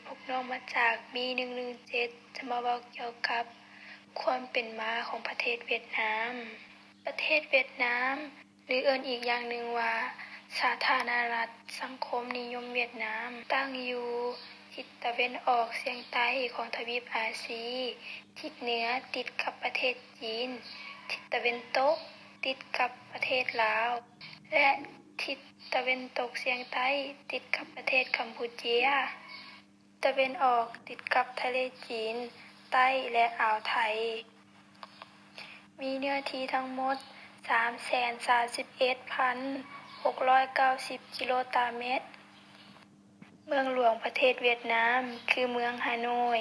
ພວກນ້ອງມາຈາກ ບີໜຶ່ງໜຶ່ງເຈັດ ຈະມາເວົ້າກ່ຽວກັບຄວາມເປັນມາຂອງປະເທດຫວຽດນາມ. ປະເທດຫວຽດນາມ ຫຼືເອີ້ນອີກຢ່າງໜຶ່ງວ່າ ສາທາລະນະລັດສັງຄົມນິຍົມຫວຽດນາມ ຕັ້ງຢູ່ທິດຕາເວັນອອກສຽງໃຕ້ຂອງທະວີບອາຊີ, ທິດເໜືອຕິດກັບປະເທດຈີນ, ທິດຕາເວັນຕົກຕິດກັບປະເທດລາວ ແລະ ທິດຕາເວັນຕົກສຽງໃຕ້ຕິດກັບປະເທດກຳປູເຈຍ. ຕາເວັນອອກຕິດກັບທະເລຈີນໃຕ້ ແລະ ອ່າວໄທ. ມີເນື້ອທີ່ທັງໝົດ ສາມແສນສາມສິບເອັດພັນຫົກຮ້ອຍເກົ້າສິບກິໂລຕາແມັດ. ເມືອງຫຼວງປະເທດຫວຽດນາມ ຄືເມືອງຮ່າໂນ້ຍ,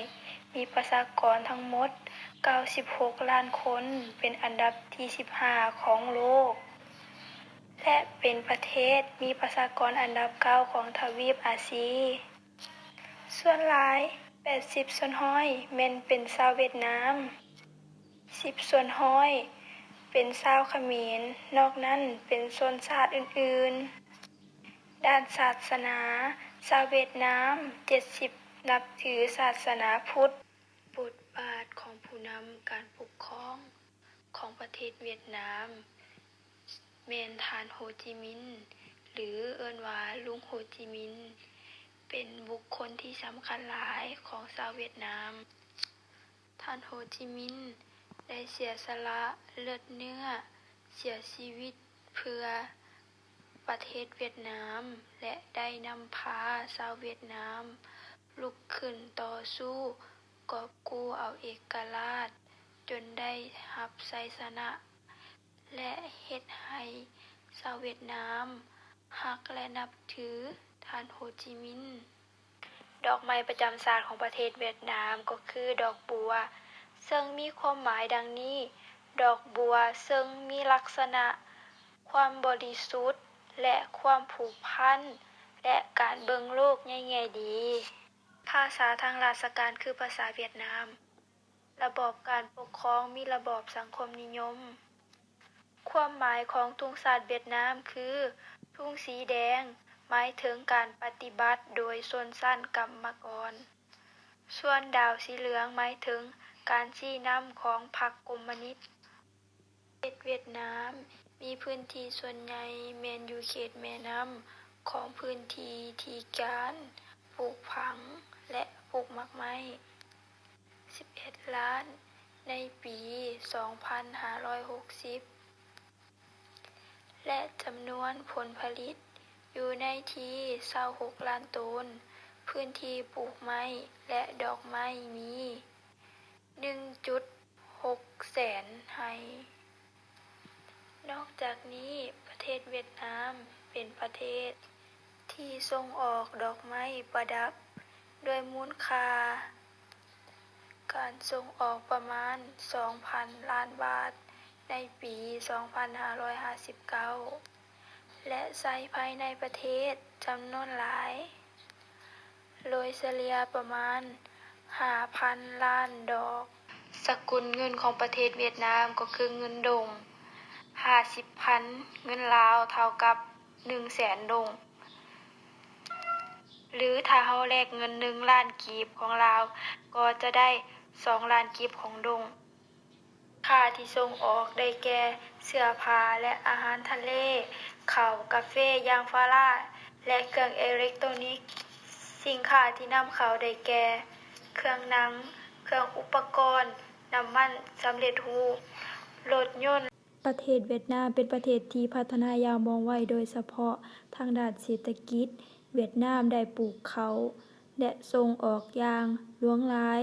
ມີປະຊາກອນທັງໝົດ ເກົ້າສິບຫົກລ້ານຄົນ, ເປັນອັນດັບທີສິບຫ້າຂອງໂລກ ແລະ ເປັນປະເທດມີປະຊາກອນອັນດັບເກົ້າຂອງທະວີບອາຊີ. ສ່ວນຫຼາຍ ແປດສິບສ່ວນຮ້ອຍ ແມ່ນເປັນຊາວຫວຽດນາມ, ສິບສ່ວນຮ້ອຍ ເປັນຊາວຂະເໝນ, ນອກນັ້ນເປັນຊົນຊາດອື່ນໆ. ດ້ານສາສະໜາ, ຊາວຫວຽດນາມ ເຈັດສິບ ນັບຖືສາສະໜາພຸດ. ບົດບາດຂອງຜູ້ນຳການປົກຄອງຂອງປະເທດຫວຽດນາມ ແມ່ນທ່ານໂຮຈິມິນ ຫຼື ເອີ້ນວ່າລຸງໂຮຈິມິນ ເປັນບຸກຄົນທີ່ສຳຄັນຫຼາຍຂອງຊາວຫວຽດນາມ. ທ່ານໂຮຈິມິນໄດ້ເສຍສະຫຼະເລືອດເນື້ອ ເສຍຊີວິດເພື່ອປະເທດຫວຽດນາມ ແລະ ໄດ້ນຳພາຊາວຫວຽດນາມລຸກຂຶ້ນຕໍ່ສູ້ກອບກູ້ເອົາເອກະລາດ ຈົນໄດ້ຮັບໄຊຊະນະ ແລະ ເຮັດໃຫ້ຊາວຫວຽດນາມຮັກ ແລະ ນັບຖືທ່ານໂຮຈິມິນ. ດອກໄມ້ປະຈຳຊາດຂອງປະເທດຫວຽດນາມກໍຄືດອກບົວ, ເຊິ່ງມີຄວາມໝາຍດັ່ງນີ້, ດອກບົວເຊິ່ງມີລັກສະນະຄວາມບໍລິສຸດ ແລະ ຄວາມຜູກພັນ ແລະ ການເບິ່ງໂລກໃນແງ່ດີ. ພາສາທາງລາຊະການຄືພາສາຫວຽດນາມ. ລະບອບການປົກຄອງມີລະບອບສັງຄົມນິຍົມ. ຄວາມໝາຍຂອງທຸງຊາດຫວຽດນາມຄື ທຸງສີແດງ ໝາຍເຖິງການປະຕິບັດໂດຍຊົນຊັ້ນກຳມະກອນ, ສ່ວນດາວສີເຫຼືອງໝາຍເຖິງການຊີ້ນຳຂອງພັກຄົມມູນິດ. ປະເທດຫວຽດນາມມີພື້ນທີ່ສ່ວນໃຫຍ່ແມ່ນຢູ່ເຂດແມ່ນ້ຳຂອງພື້ນທີ່ທີ່ການປູກຝັງ ແລະ ປູກໝາກໄມ້ ສິບເອັດລ້ານ ໃນປີສອງພັນຫ້າຮ້ອຍຫົກສິບ ແລະ ຈຳນວນຜົນຜະລິດຢູ່ໃນທີ່ຊາວຫົກລ້ານໂຕນ, ພື້ນທີ່ປູກໄມ້ ແລະ ດອກໄມ້ມີ ໜຶ່ງຈຸດຫົກແສນໄຮ່. ນອກຈາກນີ້, ປະເທດຫວຽດນາມເປັນປະເທດທີ່ສົ່ງອອກດອກໄມ້ປະດັບ ດ້ວຍມູນຄ່າການສົ່ງອອກປະມານສອງພັນລ້ານບາດໃນປີສອງພັນຫ້າຮ້ອຍຫ້າສິບເກົ້າ ແລະ ໃຊ້ພາຍໃນປະເທດຈຳນວນຫຼາຍ ໂດຍສະເລ່ຍປະມານຫ້າພັນລ້ານດອກ. ສະກຸນເງິນຂອງປະເທດຫວຽດນາມກໍຄືເງິນດົງ, ຫ້າສິບພັນເງິນລາວເທົ່າກັບໜຶ່ງແສນດົງ ຫຼື ຖ້າເຮົາແລກເງິນໜຶ່ງລ້ານກີບຂອງລາວ ກໍຈະໄດ້ສອງລ້ານກີບຂອງດົງ. ຄ້າທີ່ສົ່ງອອກໄດ້ແກ່ເສື້ອຜ້າ ແລະ ອາຫານທະເລ, ເຂົ້າ, ກາເຟ, ຢາງພາລາ ແລະ ເຄື່ອງເອເລັກໂຕນິກ. ສິນຄ້າທີ່ນຳເຂົ້າໄດ້ແກ່ ເຄື່ອງໜັງ, ເຄື່ອງອຸປະກອນ, ນ້ຳມັນສຳເລັດຮູບ, ລົດຍົນ. ປະເທດຫວຽດນາມເປັນປະເທດທີ່ພັດທະນາຢ່າງວ່ອງໄວ, ໂດຍສະເພາະທາງດ້ານເສດຖະກິດ. ຫວຽດນາມໄດ້ປູກເຂົ້າ ແລະ ສົ່ງອອກຢ່າງຫຼວງຫຼາຍ.